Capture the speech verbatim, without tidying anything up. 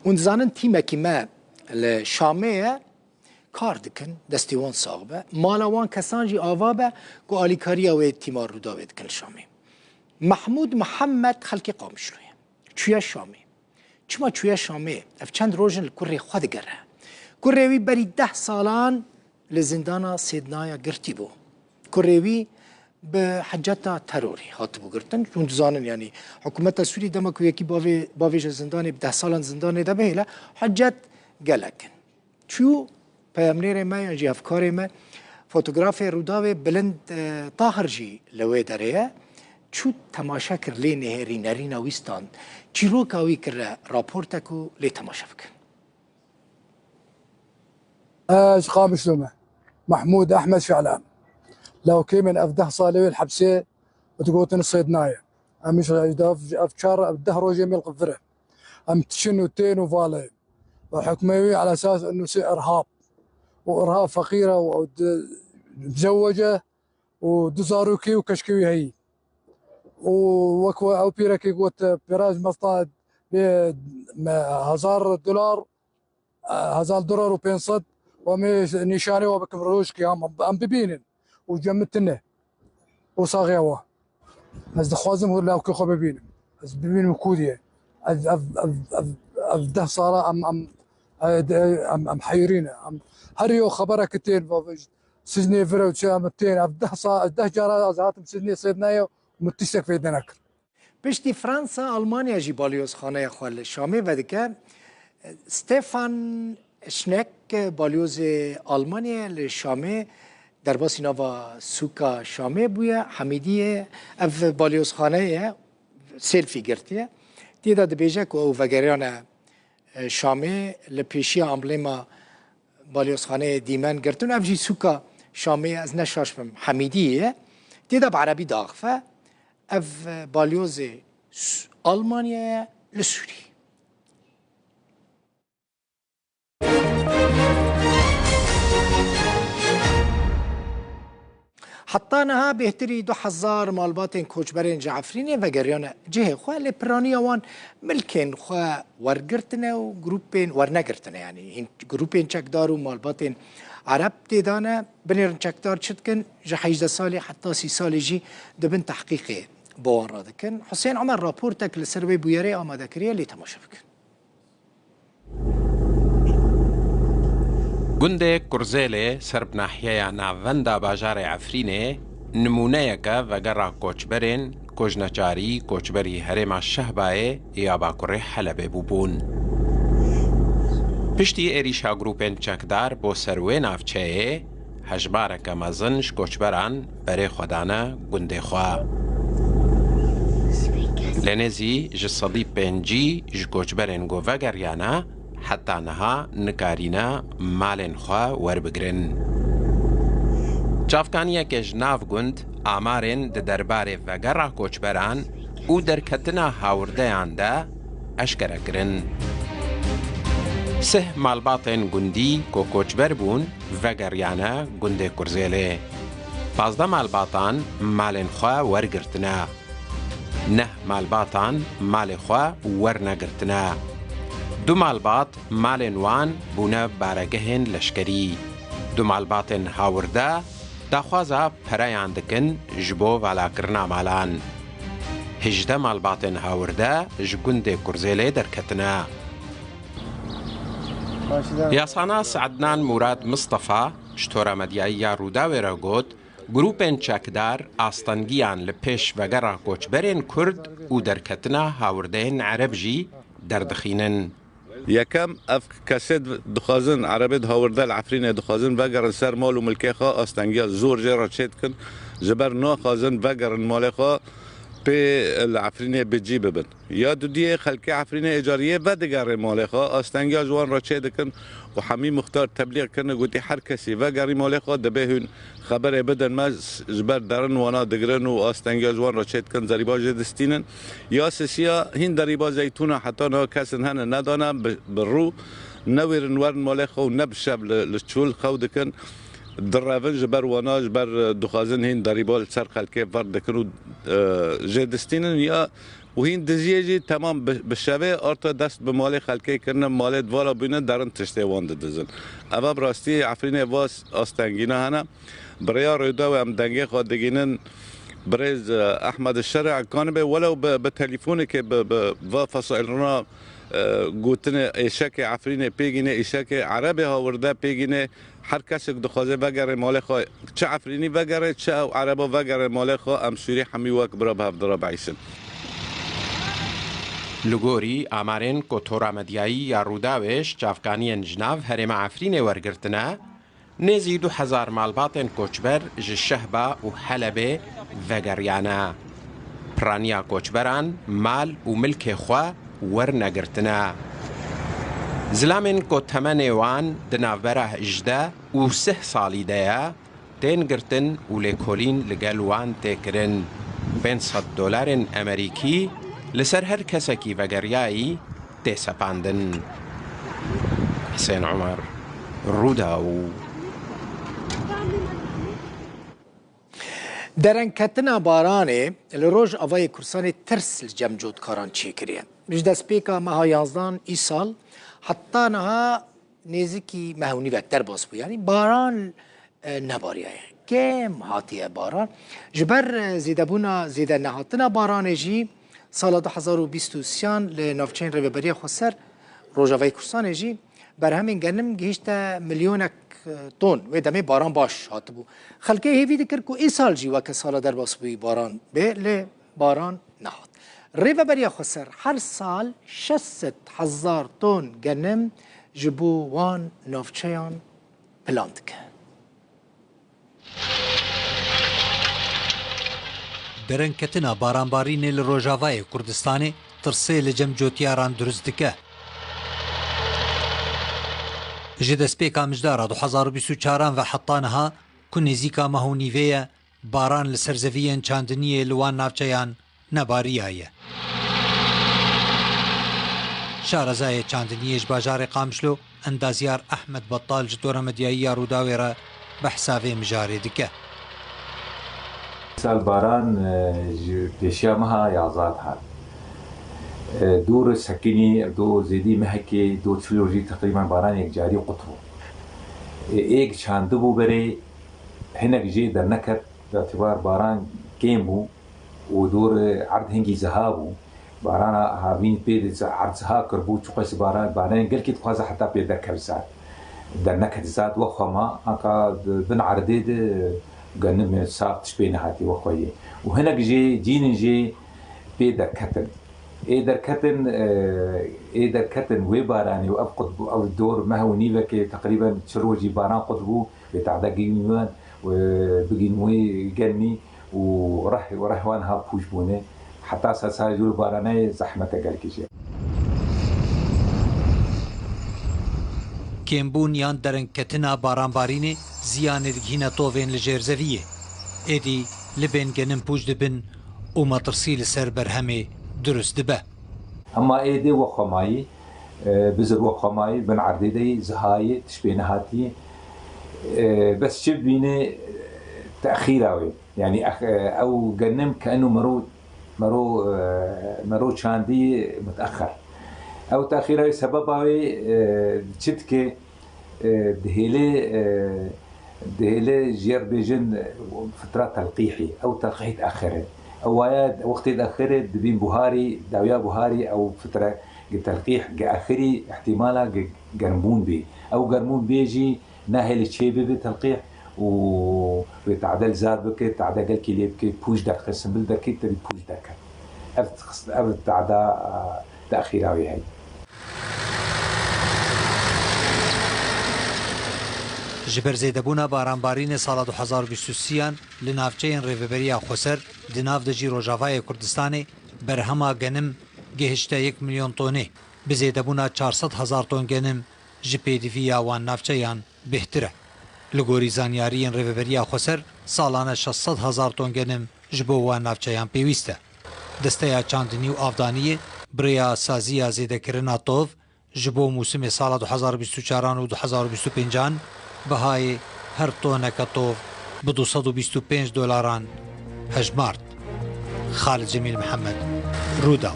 Hûn dizanin tîmekî me li Şamê ye, kar dikin, destê wan sax be. Mala wan kesan jî ava be ku alîkariya wê tîma Rûdawê dikin li Şamê. Mehmûd Mihemed xelkê Qamişlo ye. Çûye Şamê. Çima çûye Şamê? Ev çend roj in li kurê xwe digere. Kurê wî berî deh salan li zindana Sêdnaya girtî bû. Kurê wî bi hiceta terorê hatibû girtin. Hûn dizanin, yanî hikûmeta Sûrî dema ku yekî bavê, bavêje zindanê, bi deh salan zindanê de bihêle, hicet gelek in. Çû peyamnêrê me yan jî hevkarê me, fotografê Rûdawê Bilind, e, Tahir jî li wê derê ye. Çû temaşe kir, lê nihêrî, nerîna wî stand. Çîroka wî kire raportek û lê temaşe bikin. Ez Qamişlo me. Mehmûd Ehmed Şelan. Lewkê min ev deh salê wê li hepsê digotin Sêdna ye. Em îş ev, ev çar, ev deh rojê me li qivir e. Em diçin û tên û valê. Û hukmê wî ala esas enû sê irhab. Û irhab feqîr e û di, mizewwec e û du zarokê û keşkê wî heyî. Û wek we ew pîrekê got, pêra ji mesta bê me hezar dolar, hezar dolar û pênc sed, we me nîşanê we bikim rojkê, em, em bibînin. Û cem min tune. Û saxiya we. Ez dixwazim hûr lawkê xwe bibînim. Ez bibînim ku diye. Ev, ev, ev, ev, ev deh sala em, em, em, em heyirî ne. Em, her yo xebereke tên, Siznê vir ew çi em tên. Ev deh sa-, deh cara ez hatim Siznê Sêdnayê û min tiştek fêde nekir. Piştî Fransa, Almanya jî balyozxaneya xwe li Şamê vedike. Stefan Schneck, balyozê Almanyayê li Şamê, derbasî nava sûka Şamê bûye, Hemîdiyê. Ev balyozxane ye, selfie girtiye. Tê de dibêje ku ew vegeriyane Şamê li pêşiya amblêma balyozxaneyê dîmen girtin. Ev jî sûka Şamê ye, ez ne şaş bim, Hemîdiyê ye. Tê de bi erebî diaxife. Ev balyozê Almanya ye li Sûrî. Heta niha bêhtirî du hezar malbatên koçberên ji Efrînê vegeriyane cihê xwe, lê piraniya wan milkên xwe wergirtine û grûpên wernegirtine, yanî hîn grûpên çekdar û malbatên Ereb tê de ne. Binêrin çekdar çi dikin? Ji hejdeh salî heta sî salî jî di bin tehqîqê bo wan re dikin. Husên Omer raportek li ser wê bûyerê amade kiriye, lê temaşe bikin. Gundê Kurzêlê ser bi nahiyeya navenda bajarê Efrînê nimûneyeke vegera koçberên ku ji neçarî koçberî herêma Şehbayê ya bakurê Helebê bûbûn. Piştî êrîşa grûpên çekdar bo ser wê navçeyê, hejmareke mezin ji koçberan berê xwe dane gundê xwe. Lê nêzî ji sedî pêncî ji koçberên ku vegeriyane heta niha nikarîne malên xwe werbigirin. Çavkaniyeke ji nav gund amarên di derbarê vegera koçberan û derketina hawirdeyan de eşkere kirin. Sih malbatên gundî ku koçber bûn, vegeriyane gundê Kurzêlê. Pazdeh malbatan malên xwe wergirtine. Neh malbatan malê xwe wernegirtine. Du malbat malên wan bûne baregehên leşkerî. Du malbatên hawirde daxwaza pereyan dikin ji bo valakirina malan. Hejdeh malbatên hawirde ji gundê Kurzêlê derketine. Yasanas Ednan Murad Mistefa ji tora medyayî ya Rûdawê re got, grûpên çekdar astengiyan li pêş vegera koçberên Kurd û derketina hawirdeyên Ereb jî derdixînin. Yekem, ev kesê di-, dixwazin, Erebê di hawirde li Efrînê dixwazin vegerin ser mal û milkê xwe, astengiya zor jê re çê dikin, ji ber naxwazin vegerin malê xwe pê li Efrînê bi cî bibin. Ya dudiyê, xelkê Efrînê êcariyê vedigerin malê xwe, astengiya ji wan re çê dikin û Hemî Muxtar teblîx kirine, gotî, her kesî vegerî malê xwe, dibê hûn xeberê bidin me, s-, ji ber derin wana digirin û astengiya ji wan re çê dikin, zerîba jê distînin. Ya sisiya hîn derîba zeytûna heta niha kesin hene nedane bi, bi rû, newêrin werin malê xwe û ne bi şev li, li çûl xew dikin. Direvin ji ber wana, ji ber, e, dixwazin hîn derîba li ser xelkê ver dikin û, e, jê distînin. Ya Û hîn dijiyê jî temam bi, bi şevê arta dest bi malê xelkê kirine, malê di vala bûne, derin tiştê wan didizin. Eva bi rastî Efrînê va astengîna hene. Bi rêya Rûdawê em dengê xwe digînin birêz, e, Ehmed Şerê, kanibê welew bi, bi telîfonekê bi, bi va fesaîlrina, e, gotinê êşekê Efrînê pêgînê, êşekê Erebê hawirde pêgînê, her kesek dixwaze vegere malê xwe, çi Efrînî vegere, çi ew Ereba vegere malê xwe, em Sûrî hemî wek bira bi hev dira biîşin. Li gorî amarên ku Tora Medyayî ya Rûdawê ji çavkaniyên ji nav herêma Efrînê wergirtine, nêzî du hezar malbatên koçber ji Şehba û Helebê vegeriyane. Piraniya koçberan mal û milkê xwe wernegirtine. Zilamên ku temenê wan di navbera hejdeh û sih salî de ye, tên girtin û lêkolîn li gel wan tê kirin. Pênc sed dolarên Amerîkî li ser her kesekî vegeriyayî tê sepandin. Hisên Omer, Rûdaw. Derengketina baranê li Rojavayê Kurdistanê tirs li cem cotkaran çêkiriye. Ji destpêka meha yanzdan îsal heta niha nêzîkî meh û nîvek derbas bû. Yanî baran, e, nebariyaye. Kêm hatiye baran. Ji ber, e, zêdebûna, zêde nehatina baranê jî sala du hezar û bîst û sêyan li navçeyên Rêveberiya Xweser, Rojavayê Kurdistanê jî berhemên genim gihişte milyonek, e, ton. Wê demê baran baş hatibû. Xelkê hêvî dikir ku îsal jî weke sala derbasbûyî baran bê, lê baran nehat. Rêveberiya Xweser her sal şeş sed hezar ton genim ji bo wan navçeyan plan dike. Derengketina baranbarînê li Rojavayê Kurdistanê tirsê li cem cotiyaran dirust dike. Ji destpêka mijdara du hezar û bîst û çaran ve heta niha ku nêzîka meh û nîvê ye, baran li ser zeviyên çandiniyê li wan navçeyan nebariyaye. Şarezayê çandiniyê ji bajarê Qamişlo, endazyar Ehmed Battal ji Tora Medyayî ya Rûdawê re behsa vê mijarê dike. Sal baran, e, ji pêşiya meha yazad hat. E, dûr sekinî, do zêdî mehekê, do çilo jî teqrîben baran yekcarî qut bû. E, êk çandibû berê, hinek jê derneket, bi îtibar baran kêm bû û dor erd hingî ziha bû. Barana havîn pê di erd ziha kiribû, çiqas baran, baranên gelkî dixwaze heta pê derkeve zad. Derneket zad wexwe ma, anka di bin erdê de genim sax tişt pê nehatî wexwe yê. Û hinek jê, cînin jê pê derketin. Ê derketin, e, ê derketin wê baranê û ev qut bû, ev dor meh û nîvekê teqrîben çi rojî baran qut bû, wê tade gihîn wan, wê bigihîn wê genmî û reh, reh wan ha pûç bûne. Heta sed salê dûr baranayê zehmete gelkî jê. Kêmbûn yan derengketina baranbarînê ziyanê digihîne tovên li jêr zeviyê. Êdî libên genim pûç dibin û metirsî li ser berhemê dirust dibe. Hema êdê wexwe mayî, e, bizir wexwe mayî, bin erdê de yî, zihayê, tişt pê nehatî. E, bes çi bibîne, e, texîra wê. Yanî ex-, e, ew genim ke eno mero, mero, e, mero çandî mutexer. Ew texîra wê sebeba wê, e, çi dike? E, dihêle, e, dihêle jêr bêjin, e, fitra telqîhî. Ew telqîh diexire. Ew waya wextê diexire dibîn buharî, dawiya buharî ew fitra gi telqîh gi exirî îhtîmala gi germbûn bê. Ew germbûn bê jî nahêle çê bibe telqîh û wê tade li zad bike, tade gelkî lê bike, pûç derxe, simbil derkê tevî pûç derke. Ev, ev tada, e, texîra wê heye. Ji ber zêdebûna baranbarînê sala du hezar û bîst û sêyan li navçeyên Rêveberiya Xweser, di nav de jî Rojavayê Kurdistanê berhema genim gihişte yek milyon tonê. Bi zêdebûna çar sed hezar ton genim ji pêdiviya wan navçeyan bêhtir e. Li gorî zanyariyên Rêveberiya Xweser, salane şeş sed hezar ton genim ji bo wan navçeyan pêwîst e. Desteya Çandinî û Avdaniyê bi rêya saziya zêdekirina tov ji bo mûsimê sala du hezar û bîst û çaran û du hezar û bîst û pêncan bihayê her toneke tov bi du sed û bîst û pênc dolaran hejmart. Xalid Cemîl Mihemed, Rûdaw.